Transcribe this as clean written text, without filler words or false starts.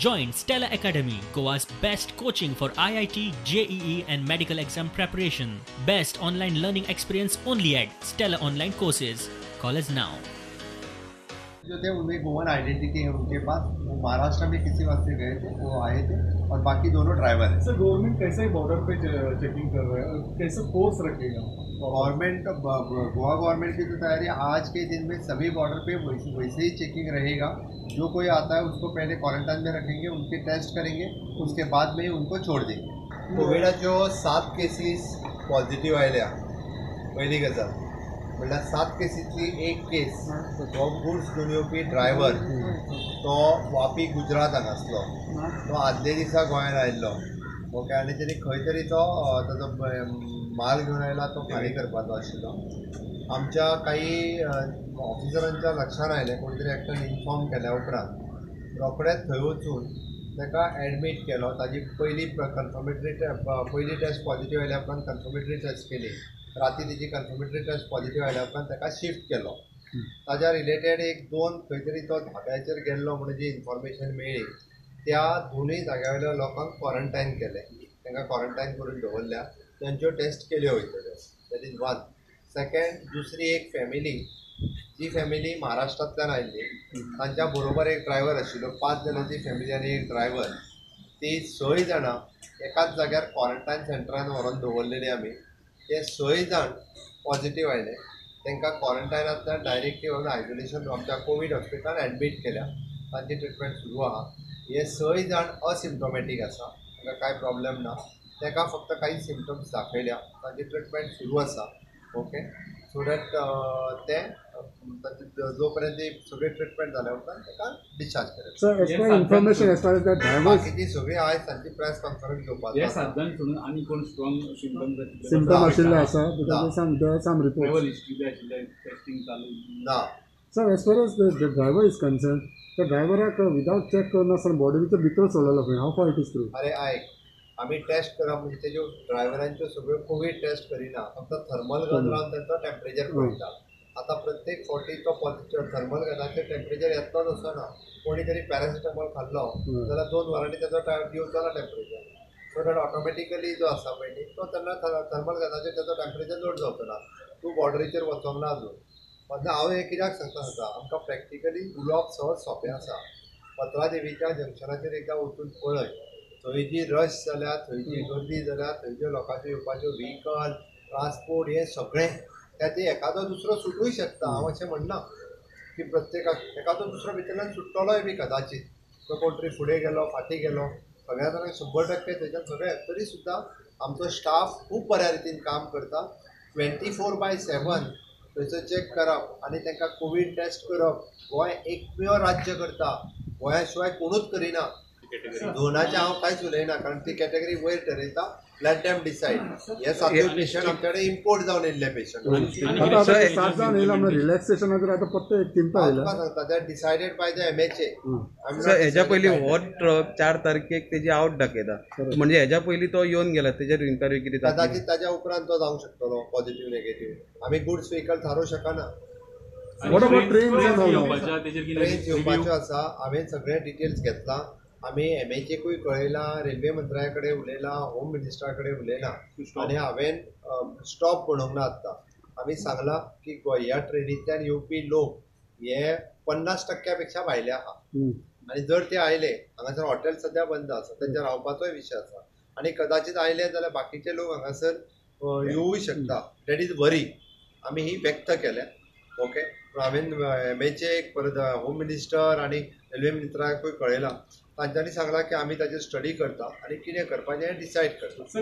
Join Stellar Academy, Goa's best coaching for IIT, JEE and medical exam preparation. Best online learning experience only at Stellar Online Courses. Call us now. जो थे उनमें Goan identity है उनके pass, वो महाराष्ट्र में किसी वास्ते गए थे, वो आए थे, और बाकी दोनों ड्राइवर हैं। सर, गवर्नमेंट कैसे बॉर्डर पे चेकिंग कर रहा है, कैसे फोर्स रखेगा गवर्नमेंट? गोवा गवर्नमेंट की तो तैयारी आज के दिन में सभी बॉर्डर पे वैसे ही चेकिंग रहेगा। जो कोई आता है उसको पहले क्वारंटाइन में रखेंगे, उनके टेस्ट करेंगे, उसके बाद में ही उनको छोड़ देंगे। कोविडाच्यो 7 केसीस पॉझिटिव्ह आयल्या। पयली गजाल म्हणल्यार 7 केसींतली एक केस हो गुड्स घेवन येवपी ड्रायव्हर, तो वापी गुजरात हांगासलो, तो आदले दिसा गोंयांत आयिल्लो। ओके, आनी तेणी खंय तरी तो ताजो माल घेवन आयला, तो खाली करपाचो आशिल्लो। आमच्या काही ऑफिसरांच्या लक्षांत आयलें, कोणी तरी एकट्यान इन्फॉर्म केल्या उपरांत रोखडेच थंय वचून ताका एडमीट केलो। ताजी पयली कन्फर्मेटरी पयली टेस्ट पॉझिटिव्ह आयल्या उपरांत कन्फर्मेटरी टेस्ट केली। राती तेजी कन्फर्मेटरी टेस्ट पॉझिटिव्ह आयल्या उपरांत ताका शिफ्ट केलो। ताज्या रिलेटेड एक दोन खंय तरी तो धाब्याचेर गेल्लो म्हणून जी इन्फॉर्मेशन मेळ्ळी, त्या दोनूय जाग्या वयल्या लोकांक क्वॉरंटायन केलें, तांकां क्वॉरंटायन करून दवरल्या, तांच्यो टेस्ट केल्यो वयतल्यो। That is one. Second, दुसरी एक फॅमिली, जी फॅमिली महाराष्ट्रांतल्यान आयिल्ली, तांच्या बरोबर एक ड्रायव्हर आशिल्लो। 5 जाणांची फॅमिली आनी एक ड्रायव्हर, ती 6 जाणां एकाच जाग्यार क्वॉरंटायन सेंटरान व्हरोन दवरलेली आमी। ते 6 जाण पॉझिटिव्ह आयले, तांकां क्वॉरंटायनांतल्यान डायरेक्टली व्हरून आयसोलेशन आमच्या कोवीड हॉस्पिटलान एडमीट केल्या, तांची ट्रिटमेंट सुरू आहा। हे 6 जाण असिम्टोमॅटीक आसा, तांकां कांय प्रॉब्लेम ना, ताका फक्त काही सिमटम्स दाखयल्या, तांची ट्रिटमेंट सुरू आसा। ओके, सो that ते जो पर्यंत सगळी ट्रिटमेंट जाल्या उपरांत ताका डिस्चार्ज केलें। Sir, as per information as far as the drivers, बाकीची सगळी आयज तांची प्रेस कॉन्फरन्स घेवपाक हे 7 जाण सोडून आनी कोण स्ट्रॉंग सिमटम्स सिमटम आशिल्ले आसा, because some there are some reports travel history बी आशिल्ले, टेस्टिंग चालू ना। Sir, as far as the driver is concern, त्या ड्रायव्हराक विदाउट चेक करनासतना बॉर्डरीच्या भितर सोडलेलो खंय, how far it is true? अरे आयक, आमी टेस्ट करप म्हणजे तेज्यो ड्रायव्हरांच्यो सगळ्यो कोवीड टेस्ट करिना, फक्त थर्मल गन लावन तांचो टेम्परेचर पळयता। आतां प्रत्येक फावटी तो पॉझिटिव्ह थर्मल गनाचेर टेम्परेचर येतलोच असो ना, कोणी तरी पॅरासिटामॉल खाल्लो जाल्यार 2 वरांनी ताजो येवचो ना टेम्परेचर। सो that automatically जो आसा पळय न्ही तो तेन्ना थर्मल गनाचेर ताजो टेम्परेचर लोड जावचो ना। तूं बॉर्डरीचेर वचोंक ना अजून। तेन्ना हांव हें कित्याक सांगता सांगता, आमकां प्रॅक्टिकली उलोवप सहज सोंपें आसा। पत्रादेवीच्या जंक्शनाचेर एकदां वचून पळय, थंय जी रश जाल्या, थंय जी गर्दी जाल्या, थंय ज्यो लोकांच्यो येवपाच्यो व्हिकल ट्रान्सपोर्ट हें सगळें, त्याती एखादो दुसरो सुटूय शकता। हांव अशें म्हणना की प्रत्येकाक एखादो दुसरो भितरल्यान सुट्टलोय बी कदाचीत, तो कोण तरी फुडें गेलो फाटीं गेलो, सगळ्या जाणांक 100% थंयच्यान सगळें। तरी सुद्दां आमचो स्टाफ खूब बऱ्या रितीन काम करता। 24/7 थंयसर चॅक करप आनी तांकां कोवीड टेस्ट करप गोंय एकमेव राज्य करता, गोंया शिवाय कोणूच करिना। झोनाचें हांव कांयच उलयना, कारण ती कॅटेगरी वयर ठरयता, लेट देम डिसायड। हे 7 पेशंट आमचे कडेन इम्पोर्ट जावन येयल्ले पेशंट। आतां 7 जाण येयला म्हणल्यार रिलॅक्सेशनाचेर आतां पत्ते एक चिंता आयला। तुका सांगता, that decided by the MHA. Sir, हेज्या पयलीं हो ट्रक 4 तारखेक तेजी आवट दाखयता, म्हणजे हेज्या पयलीं तो येवन गेला, तेजेर इन्क्वायरी कितें जातली? कदाचित ताज्या उपरांत तो जावंक शकतलो पॉझिटिव्ह नेगेटिव्ह, आमी गुड्स व्हिकल थारोवंक शकना। What about trains and all? Trains येवपाच्यो आसा, हांवें सगळे डिटेल्स घेतला, आमी एमएचएकूय कळयलां, रेल्वे मंत्र्या कडेन उलयलां, होम मिनिस्टरा कडेन उलयलां, आनी हांवें स्टॉप म्हणूंक ना। आतां आमी सांगलां की ह्या ट्रेनींतल्यान येवपी लोक हे 50% पेक्षा भायले आहा, आनी जर ते आयले हांगासर हॉटेल सद्या बंद आसा, तेंच्या रावपाचोय विशय आसा, आनी कदाचीत आयले जाल्यार बाकीचे लोक हांगासर येवूय शकता। That is वरी, आमी ही व्यक्त केल्या। ओके, पूण हांवें एमएचए परत होम मिनिस्टर आनी रेल्वे मिनिस्टराकूय कळयलां, तांच्यांनी सांगलां की आमी ताचेर स्टडी करता आनी कितें करपाचें हें डिसायड करता।